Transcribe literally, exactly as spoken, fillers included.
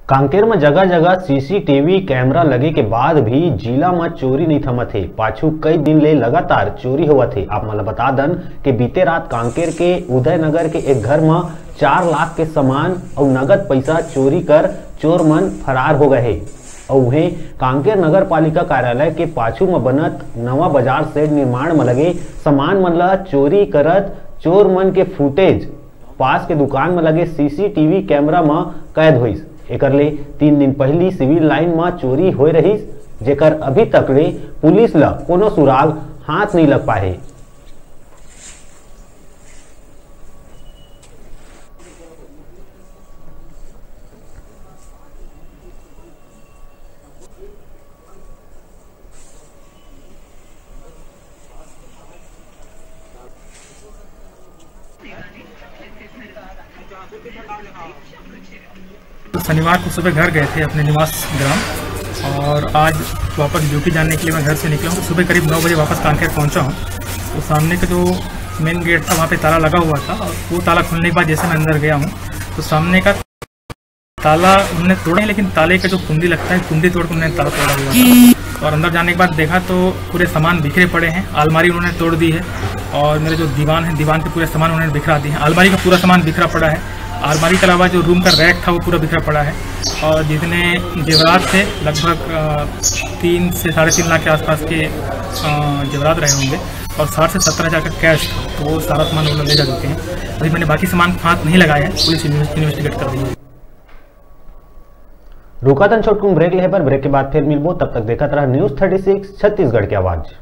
कांकेर म जगह-जगह CCTV camera लगे के बाद भी जिला म चोरी नइ थमत हे। पाछू कई दिन ले लगातार चोरी होवत हे। आप मन ल बता दन के बीते रात कांकेर के उदयनगर के एक घर म चार लाख के सामान अउ नगद पइसा चोरी कर चोर मन फरार हो गए हे। अउ उहें, कांकेर नगर पालिका कार्यालय के पाछू म बनत नवा बाजार शेड निर्माण म लगे सामान मन ल चोरी करत चोर मन के फुटेज पास के दुकान म लगे सीसीटीवी कैमरा म कैद होइस। एकर ले तीन दिन पहिली सिविल लाइन म चोरी होए रहिस, जेकर अभी तक ले पुलिस ल कोनो सुराग हाथ नइ लग पाए हे। शनिवार को सुबह घर गए थे अपने निवास ग्राम, और आज वापस ड्यूटी जाने के लिए मैं घर से निकला हूँ। तो सुबह करीब नौ बजे वापस कांकेर पहुँचा हूँ। तो सामने का जो मेन गेट था, वहाँ पे ताला लगा हुआ था, और वो ताला खुलने के बाद जैसे मैं अंदर गया हूँ, तो सामने का ताला उन्होंने तोड़ा है, लेकिन ताले का जो कुंडी लगता है, कुंडी तोड़ के उन्होंने ताला तोड़ा हुआ था। और अंदर जाने के बाद देखा तो पूरे सामान बिखरे पड़े हैं, अलमारी उन्होंने तोड़ दी है, और मेरे जो दीवान है, दीवान के पूरे सामान उन्होंने बिखरा दिए हैं। अलमारी का पूरा सामान बिखरा पड़ा है। अलमारी के अलावा जो रूम का रैक था, वो पूरा बिखरा पड़ा है। और जितने जेवरात थे, लगभग अ, तीन से साढ़े तीन लाख के आसपास के अ, जेवरात रहे होंगे, और साठ से सत्तर हज़ार का कैश था, तो वो सारा सामान वो लोग ले जा चुके हैं। अभी मैंने बाकी सामान हाथ नहीं लगाया है, पुलिस इन्वेस्टिगेट कर रही है। रुका तन छोटकुन ब्रेक लेहे बर, ब्रेक के बाद फिर मिलबो। तब तक देखत रहा न्यूज़ थर्टी सिक्स छत्तीसगढ़ की आवाज़।